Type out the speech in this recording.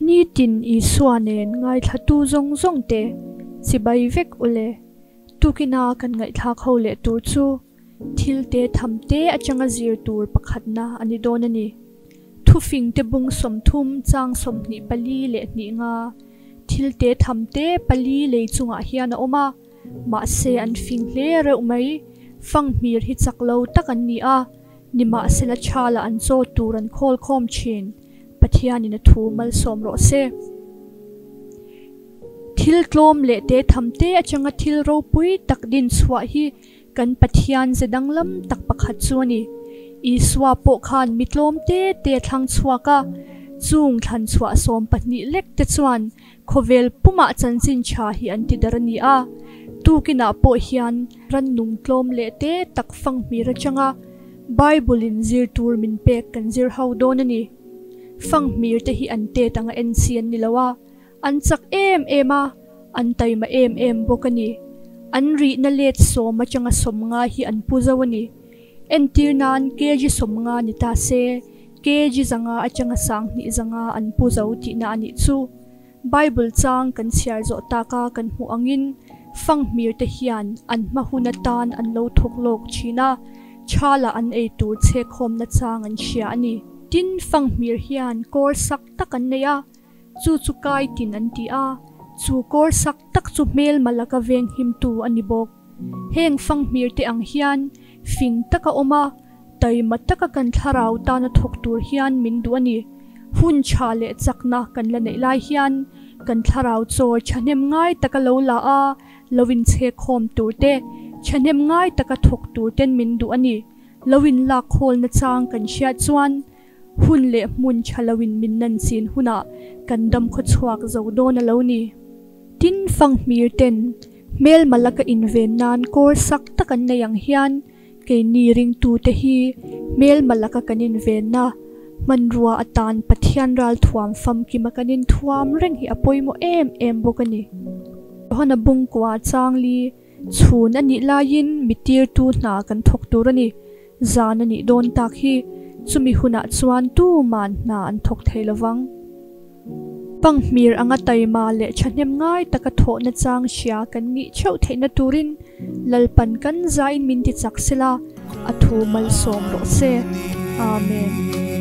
Nitin Isua nen ngaithlatu zawng zawng te chibai vek ule. Tukina kan ngaihthlak ho leh tur chu thil te tham te atanga zir tur pakhatna a ni dawn a ni. Thufing te bung 30 chang 24 leh hnih nga thil te tham te pali lei chungah hian a awm a, mahse an fing hle reuh mai. Fanghmir hi chak lo tak an ni a, nimahsela thala an chaw tur an khawl khawm thin. Pathianin a thu malsawm rawh se. Thil tlawm leh te tham te atanga thil ropui tak din chhuah hi kan Pathian ze danglam tak pakhat chu a ni. Isua pawh khan mi tlawm te te thlang chhuak a, chung thlan chhuah 12 lek te chuan khawvel pumah chanchin tha hi an ti dar a ni a. Tukinah pawh hian rannung tlawm leh te tak fanghmir atanga Bible in zir tur min pek kan zir ho dawn a ni. Fanghmir te hi an tet anga en chi an ni lo a, an chak em em a, an taima em em bawk a ni. An rihna let 10 atanga 50 hi an pu zo a ni. Entir nan kg 50 ni ta se, kg 500 atanga 2500 an pu zo tihna a nih chu. Bible chang kan chhiar zawh taka kan hmu angin fanghmir te hian an hma hun atan an lo thawk lawk thin a, thala an ei tur chhek khawmna chang an hria a ni. Tin, fanghmir hian kawr sak tak an nei a, chu chu kai tin an ti a, chu kawr sak tak chu hmel malaka veng himtu a ni bawk. Heng fanghmir te ang hian fing taka awm a, taima taka kan thlarau tana thawk tur hian min duh a ni. Hun tha leh chakna kan la neih lai hian kan thlarau chaw thahnem ngai taka lo la a, lo in chhek khawm tur te, thahnem ngai taka thawk tur ten min duh a ni. Lo in lak khawlna chang kan hriat chuan hun leh hmun tha lo in min nan chin hunah kan dam khaw chhuak zo dawn a lo ni. Tin, fanghmir ten hmel malaka inven nan kawr sak tak an nei ang hian keini ringtu te hi hmel malaka kan invenna hmanrua atan Pathian ral thuam famkima kan inthuam reng hi a pawimawh em em bawk a ni. Johana bung kua chang li chhun a nih laiin mi tirtu hna kan thawk tur a ni. Zan a nih dawn tak hi chumi hunah chuan tu man hna an thawk thei lovang. Fanghmir anga taima leh thahnem ngai taka thawhna chang hria kan nih theuh theihna turin Lalpan kan zain min ti chak sela, a thu malsawm rawh se. Amen.